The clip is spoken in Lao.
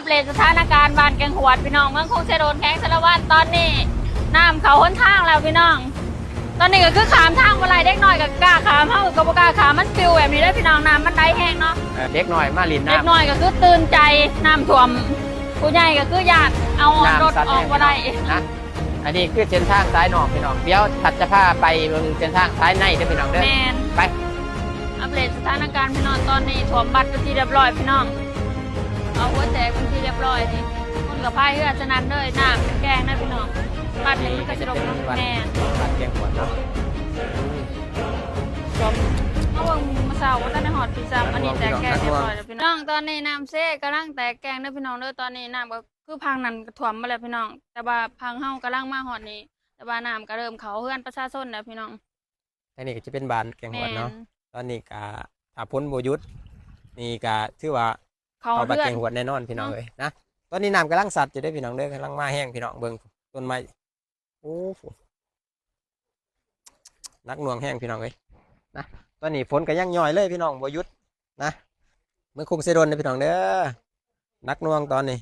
ເດດສະຖານະການບ້ານແກ້ງຫວດ ພີ່ນ້ອງ ເມືອງຄົງເຊໂດນ ແຂວງສາລະວັນ. ຕອນນີ້ນ້ຳເຂົ້າຫົນທາງແລ້ວ ພີ່ນ້ອງ. ຕອນນີ້ກໍຄືຂ້າມທາງບໍ່ໄດ້ ເດັກນ້ອຍກໍກ້າຂ້າມ ເຮົາກໍບໍ່ກ້າຂ້າມ. ມັນປິວແບບນີ້ເດີ ພີ່ນ້ອງ ນ້ຳມັນໄຫຼແຮງເນາະ. ເອີ ເດັກນ້ອຍມາຫຼິ້ນນ້ຳ ເດັກນ້ອຍກໍຄືຕື່ນໃຈ ນ້ຳຖ້ວມ. ຜູ້ໃຫຍ່ກໍຄືຢ້ານ ເອົາຮອດລົດອອກບໍ່ໄດ້ນະ. ອັນນີ້ຄືເສັ້ນທາງສາຍນອກ ພີ່ນ້ອງ. ດຽວພັດຈະພາໄປເບິ່ງເສັ້ນທາງສາຍໃນເດີ ພີ່ນ້ອງເດີ. ແມ່ນ ໄປ ອັບເດດສະຖານະການ ພີ່ນ້ອງ. ຕອນນີ້ຖ້ວມບັດເປັນທີ່ຮຽບຮ້ອຍ ພີ່ນ້ອງ. ເອົາຫົວແຕກເປັນທີ່ຮຽບຮ້ອຍນີ້ ຄົນກໍພາຍເຮືອສະໜັ່ນເລີຍ. ນ້ຳແກ້ງນະ ພີ່ນ້ອງ. ບັດນີ້ມັນກໍຊິລົງເນາະ. ແມ່ນ ບັດແກ້ງຫວດເນາະ. ເຮົາເບິ່ງມື້ເຊົ້າບໍ່ທັນໄດ້ຮອດພີ້ຊ້ຳ. ອັນນີ້ແຕກແກ້ງຮຽບຮ້ອຍແລ້ວ ພີ່ນ້ອງ. ຕອນນີ້ນ້ຳເຊກຳລັງແຕກແກ້ງເດີ ພີ່ນ້ອງເດີ. ຕອນນີ້ນ້ຳກໍ ຄືພັງນັ້ນກໍຖ້ວມໝົດແລ້ວ ພີ່ນ້ອງ, ແຕ່ວ່າພັງເຮົາກຳລັງມາຮອດນີ້ ແຕ່ວ່ານ້ຳກໍເລີ່ມເຂົ້າເຮືອນປະຊາຊົນແລ້ວ ພີ່ນ້ອງ. ທາງນີ້ກໍຈະເປັນບ້ານແກ້ງຫວດເນາະ. ແມ່ນ ຕອນນີ້ກໍຖ້າຝົນບໍ່ຢຸດນີ້ກໍຖືວ່າເຂົ້າ ເຂົ້າບ້ານແກ້ງຫວດແນ່ນອນ ພີ່ນ້ອງເອີຍນະ. ຕອນນີ້ນ້ຳກຳລັງຊັດຢູ່ເດ້ ພີ່ນ້ອງເດີ, ກຳລັງມາແຮງ ພີ່ນ້ອງ. ເບິ່ງຕົ້ນໄມ້ ໂອ້ ໜັກໜ່ວງແຮງ ພີ່ນ້ອງເອີຍນະ. ຕອນນີ້ຝົນກໍຍັງຍ້ອຍເລີຍ ພີ່ນ້ອງ ບໍ່ຢຸດນະ. ເມືອງຄົງເຊໂດນເດີ ພີ່ນ້ອງເດີ, ໜັກໜ່ວງຕອນນີ້.